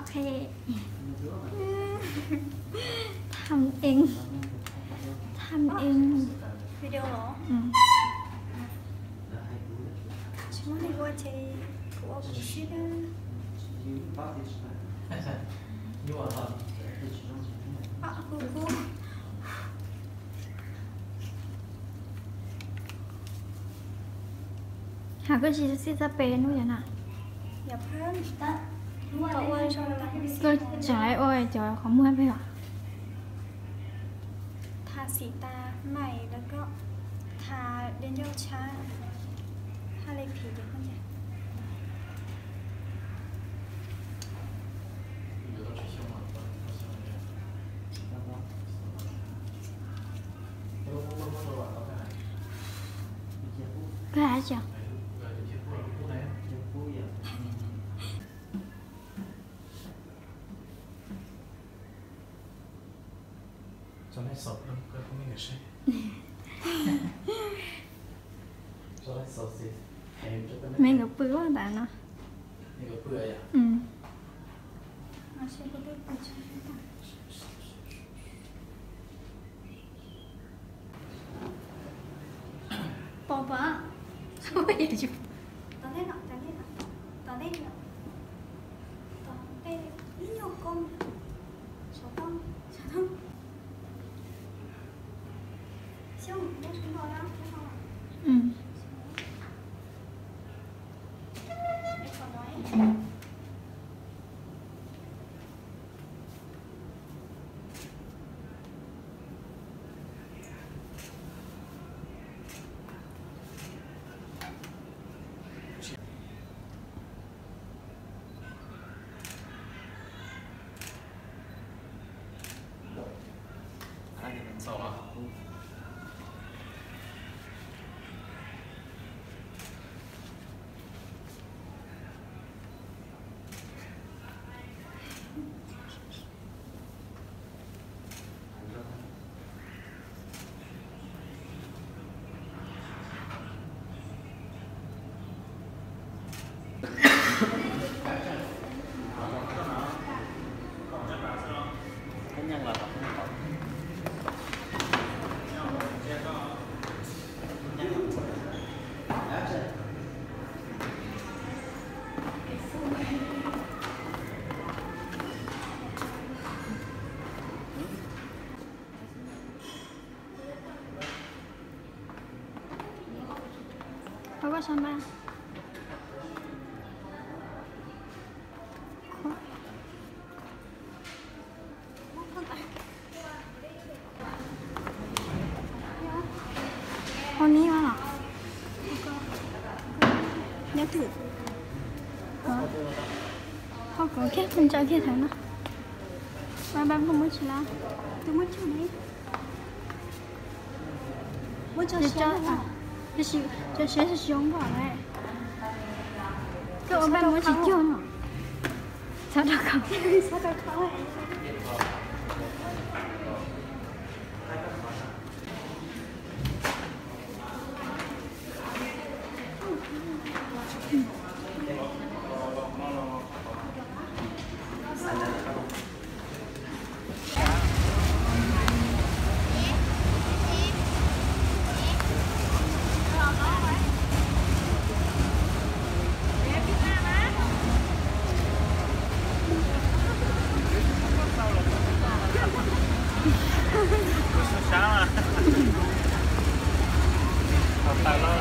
Ok. Tham eng. Tham eng. Video hả? Ừ. Tsis muaj neeg ua ces kuv ua kuv xwb na. Ua kuv kuv. Hais koj tsis xij txoj pem hnub yom na. Koj tseem ua cov qhov muag pem os. Tha xim tas maim los koj tha dej ncauj tshab, tha li phim ces koj nce. Koj hais tseem. Me nkawd pw ua ntawd no. Pom pom. Tos tej no, tos tej no, tos tej no, tos tej ib nyuag koob, saum toj, saum toj. Xyoob, nyob saum toj na, nyob saum toj. Ua koj sab npaj. Hau ni mas los. Nyob twg? Hau kov kiag tus ntsaws kiag thaum no. Ba ba muaj muab tsis lawm. Tus muab tsis ne. Muab tso siab, tso siab tsis zoo npaum lawm. Koj ua npaj muab tsis cuag no. Txhob rau khau. Txhob rau khau. Sab mas. Hau tas los.